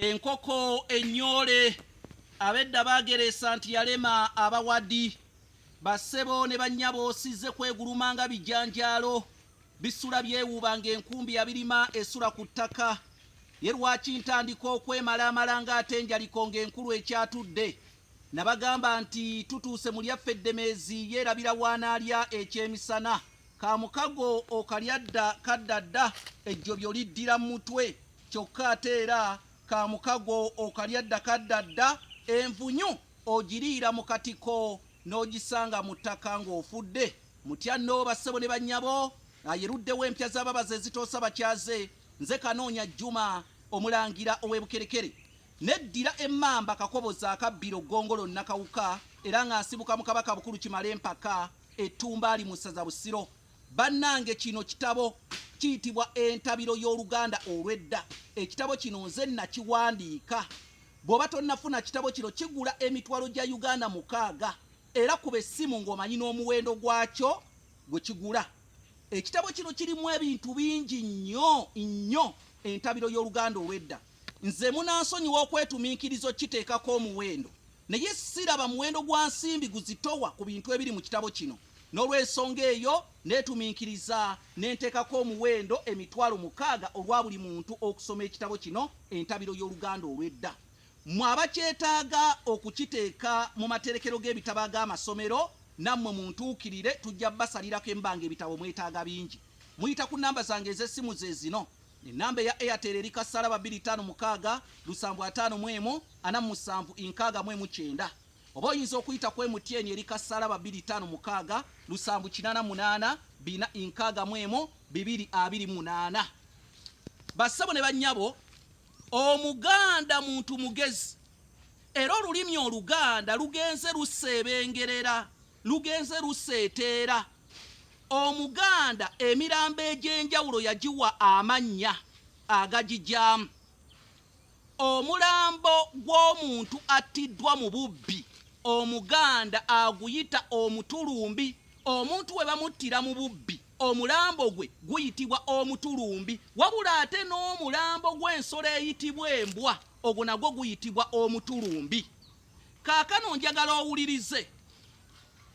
Enkoko ennyoole ab'edda baagereesa nti yalema abawadi. Bassebo ne bannyabo sizze kweguluma nga bijanjaalo bisula byewuuba ng'enkumbi yabirima esula ku ttaka. Ye lwaki ntandika okwemalaamala ng'ate njaliko ng'enkulu ekyatudde? Nabagamba nti tutuuse mu lyaffe eddemeezi yeerabira w'anaalya ekyemisana. Kamukago okalya dda kadda dda ejjobyo liddira mu mutwe. Kyokka ate era kamukago okalya dda kadda dda envunyu ogiriira mu katiko n'ogisanga mu ttaka ng'ofudde. Mutya nno bassebo ne bannyabo, ayeruddewo empya z'ababazi ezitoosa bakyaze. Nze Kanoonya Juma Omulangira ow'e Bukerekere. Neddira emmamba Kakoboza akabbiro Ggongolo Nakawuka era nga nsibuka mu Kabaka Bukulu Kimala Empaka e Ttumbaali mu ssaza Busiro. Bannange kino kitabo kiyitibwa Entabiro y'Oluganda Olw'edda. Ekitabo kino nze nnakiwandiika. Bw'oba tonnafuna kitabo kino kigula emitwalo gya Uganda 6 era kuba essimu ng'omanyi n'omuwendo gwakyo gwe kigula. Ekitabo kino kirimu ebintu bingi nnyo nnyo Entabiro y'Oluganda Olw'edda. Nze munansonyiwa okwetuminkiriza okukiteekako omuwendo naye siraba muwendo gwa nsimbi guzitowa ku bintu ebiri mu kitabo kino. N'olw'ensonga eyo neetuminkiriza ne nteekako omuwendo 6000 olwa buli muntu okusoma ekitabo kino Entabiro y'Oluganda Olw'edda. Mmwe abakyetaaga okukiteeka mu materekero g'ebitabo ag'amasomero nammwe muntuukirire tujja basalirako embanga ebitabo mwetaaga bingi. Muyita ku nnamba zange ez'essimu ze zino. Ennamba eya Airtel eri kasalaba 256 751 47 69. Oba oyinza okuyita ku MTN eri kasalaba 256 788 461 228. Bassebo ne bannyabo, Omuganda muntu mugezi era olulimi Oluganda lugenze luseebengerera, lugenze luseeteera. Omuganda emirambo egy'enjawulo yagiwa amannya agagigyamu. Omulambo gw'omuntu attiddwa mu bubbi Omuganda aguyita omutulumbi. Omuntu we bamuttira mu bubbi omulambo gwe guyitibwa omutulumbi. Wabula ate n'omulambo gw'ensolo eyitibwa embwa ogwo nagwo guyitibwa omutulumbi. Kaakano njagala owulirize.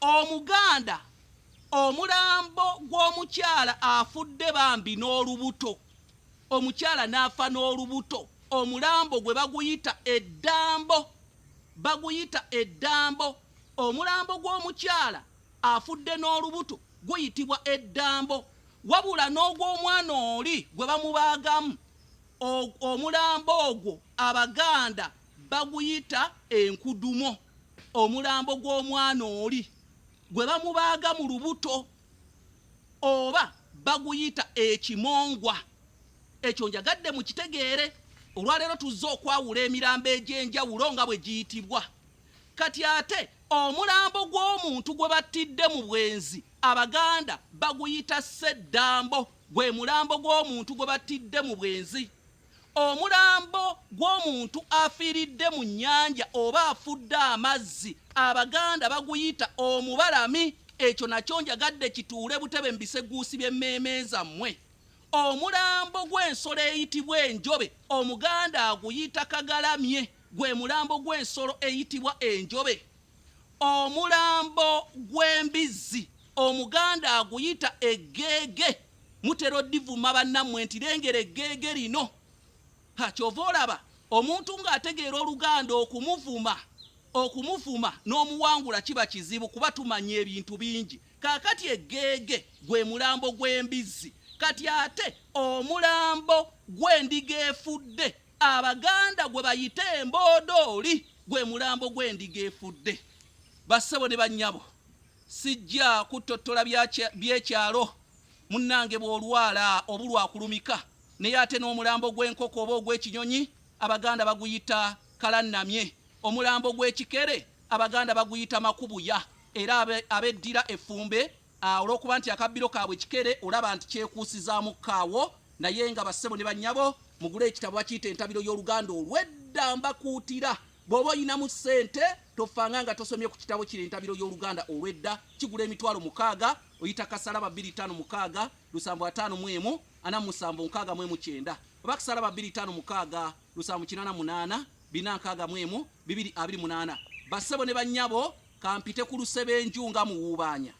Omuganda omulambo gw'omukyala afudde bambi n'olubuto, omukyala n'afa n'olubuto, omulambo gwe baguyita eddambo, baguyita eddambo. Omulambo gw'omukyala afudde n'olubuto guyitibwa eddambo. Wabula n'ogw'omwana oli gwe bamubaagamu, omulambo ogwo Abaganda baguyita enkudumo. Omulambo gw'omwana oli gwe bamubaaga mu lubuto oba baguyita ekimongwa. Ekyo njagadde mukitegeere. Olwaleero tuzze okwawula emirambo egy'enjawulo nga bwe giyitibwa. Kati ate omulambo gw'omuntu gwe battidde mu bwenzi Abaganda baguyita Sseddambo, gwe mulambo gw'omuntu gwe battidde mu bwenzi. Omulambo gw'omuntu afiiridde mu nnyanja oba afudde amazzi Abaganda baguyita omubalami. Ekyo nakyo njagadde kituule butebe mu bisegguusi by'emmeeme zammwe. Omulambo gw'ensolo eyitibwa enjobe Omuganda aguyita kagalamye, gwe mulambo gw'ensolo eyitibwa enjobe. Omulambo gw'embizzi Omuganda aguyita eggeege. Mutera odivuma bannammwe nti lengera eggeege lino. Ha, ky'ova olaba omuntu ng'ategeera Oluganda okumuvuma, okumuvuma n'omuwangula kiba kizibu kuba tumanya ebintu bingi. Kaakati eggeege gwe mulambo gw'embizzi. Kati ate omulambo gw'endiga efudde Abaganda gwe bayita emboodooli gwe mulambo gw'endiga efudde. Bassebo ne bannyabo, sijja kuttottola by'ekyalo. Munnange bw'olwala obulwa akulumika, naye ate n'omulambo gw'enkoko oba ogw'ekinyonyi Abaganda baguyita kalannamye. Omulambo gw'ekikere Abaganda baguyita makubuya era abeddira effumbe olw'okuba nti akabbiro kaabwe kikere olaba nti kyekuusizaamu kaawo. Naye nga bassebo ne bannyabo, mugule ekitabo bakiyita Entabiro y'Oluganda Olw'edda. Mbakuutira, bw'oba oyinamu ssente tofanga nga tosomye ku kitabo kino Entabiro y'Oluganda Olw'edda. Kigula 6000. Oyita kasalaba 256 751 47 69. Oba kusalaba 256 788 461 228. Bassebo ne bannyabo, kampite ku lusebenju nga muwuubaanya.